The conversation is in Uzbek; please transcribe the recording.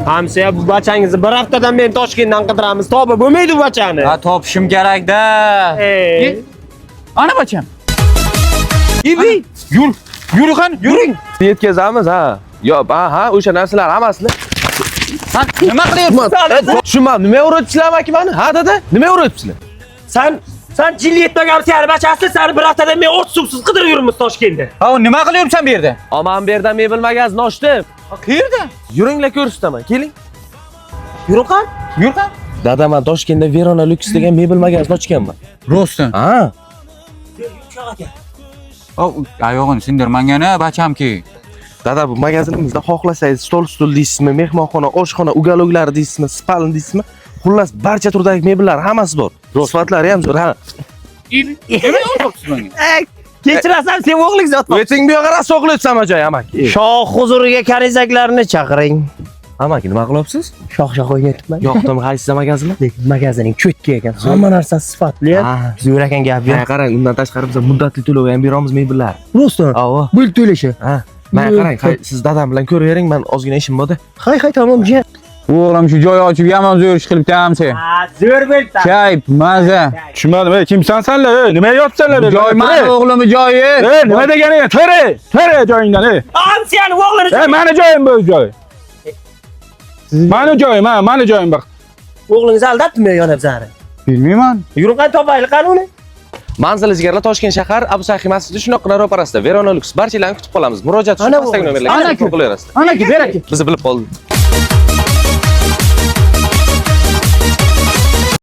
Hamsiya, bu bachangizni bir haftadan beri Toshkentdan qidiramiz. Topib bo'lmaydi bu bachani. Ha, topishim kerak-da. Ey. Ana bacham. Ibi, yur. Yur qani, yuring. Yetkazamiz ha. Yo'q, ha, ha, o'sha narsalar hammasini. Ha, nima qilyapsan? Tushunmadim, nima o'rgatibsizlar amaki mani? Ha dada, nima o'rgatibsizlar? Sen jilli yetmagan hamsiyani bachasi, seni bir haftadan beri ot suvsiz qidirib yuribmiz Toshkentda. Ha, u nima qilyapsan bu yerda? Aman bu yerdan mebel magazin ochdim. Ha, qayerda? Yuringlar ko'rsataman, keling. Yuring qani. Yur qani. Dada, man Toshkentda Verona Lux degan mebel magazin ochganman. Rostdan. Ha. Ha, oyog'ini sindirmangani bachamki. Dada, bu magazinimizda xohlasangiz stol stul deysizmi, mehmonxona, oshxona, ugaloglari deysizmi, spalni deysizmi, xullas barcha turdagi mebellar hammasi bor. Sifatlari ham zo'r, ha. Nima o'tyapsiz menga? Kechirasan, sen o'g'ling zot. O'ting bu yoqqa rosa o'g'layapsan joy amaki. Shoh huzuriga kanizaklarni chaqiring. Amaki, nima qilyapsiz? Shoh shoh o'ynayapman. Yoqdim qaysi magazinni? Lekin magazining cho'tki ekan. Hamma narsasi sifatli. Ha. Zo'r ekan gap Mana qarang, undan tashqari biz muddatli to'lov ham beramiz mebellar. Rostdan. Avo. Bu yil to'lashi. Ha. Mana qarang, siz dadam bilan ko'ravering, men ozgina ishim bor-da. Hay hay tamom jiyan. O'g'lim shu joy ochib yomon zo'r ish qilibdi hamsi. Ha, zo'r bo'ldi. Kayf, maza. Tushunmadim, ey, kimsan sanlar, ey, nima yotsanlar? Joy mani o'g'limni joyi. Ey, nima deganing? Tiri, tiri joyingdan, ey. Hamsiyani o'g'lini. Ey, mani joyim bu joy. Mani joyim, ha, mani joyim bak. O'g'lingizni aldabdimi yonab zari? Bilmayman. Yuring qani topaylik qani uni. Manzil jigarlar Toshkent shahar Abu Sahiy masjidi shundoqqina ro'parasida Verona Lux. Barchalarni kutib qolamiz. Murojaat uchun Ana pastdagi bu. nomerlarga Ana telefon qilaverasiz. Anaki, beraki. Bizni bilib qoldi.